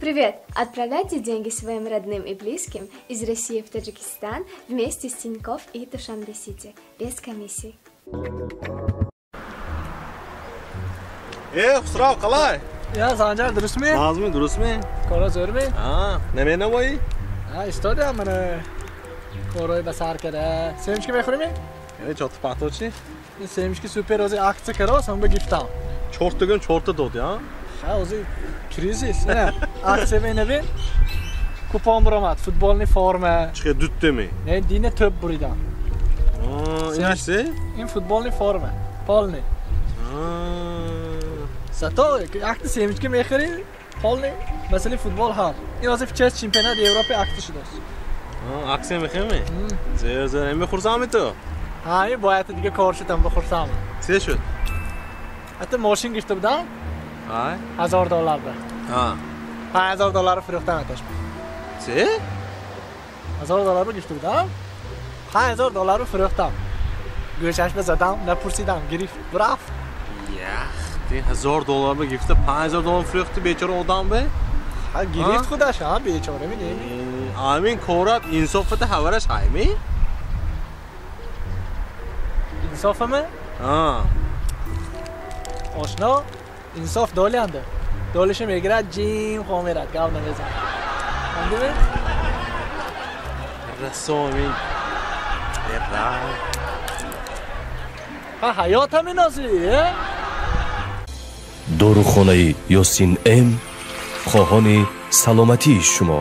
Привет! Отправляйте деньги своим родным и близким из России в Таджикистан вместе с Тинькофф и Душанбе-Сити без комиссии. Хусрав, қалай? Я, Санжар, дурустми? Нағзми, дурустми? Кора зӯрми? А, наменавоӣ? А, истодиам мана. Корои ба сар кара. Семечки мехӯрими? Яъне чорта пахто чи? Семечки супер ози акция карос, ҳам ба гифтам. Чорта гӯм чорта дод, я? Ха, ози кризис. Не, акция менавин. Купон буромад, футболни форма. Чи дуттеми? Не, дине тӯп буридам. Ин чи? Ин футболни форма, полни. Зато акти семечки мехӯрӣ, полни масъалаи футбол ҳал. Ин ҳозир чест чемпионати Европа акти шудааст. Акция мехӯрӣ? Зер зер, эми хурсандми ту? Ҳа, ин бояд дига кор шуд, ам бихурсам. Се шуд? Ҳатто мошин гирифта будам. Ҳа? $1000 ба. Ҳа. $5000 фурӯхтам аташ. Се? $1000 гирифта будам. $5000 фурӯхтам. Гӯшаш ба задам, напурсидам, гирифт, рафт. Ях, $1000 ба гирифта, $5000 фурӯхти бечора одам бе? Ҳа, гирифт худаш, ҳа, бечора ми. Амин корат инсофата ҳавараш ҳайми? Инсофами? Ҳа. Ошно, инсоф долянда. Долиша мегирад, ҷим хом мерад, гап намезанад. Фаҳмидӣ? Расоми. Ҳа, ҳаёт ҳамин ози, э? Дорухонаи Ёсин М хоҳони саломатии шумо.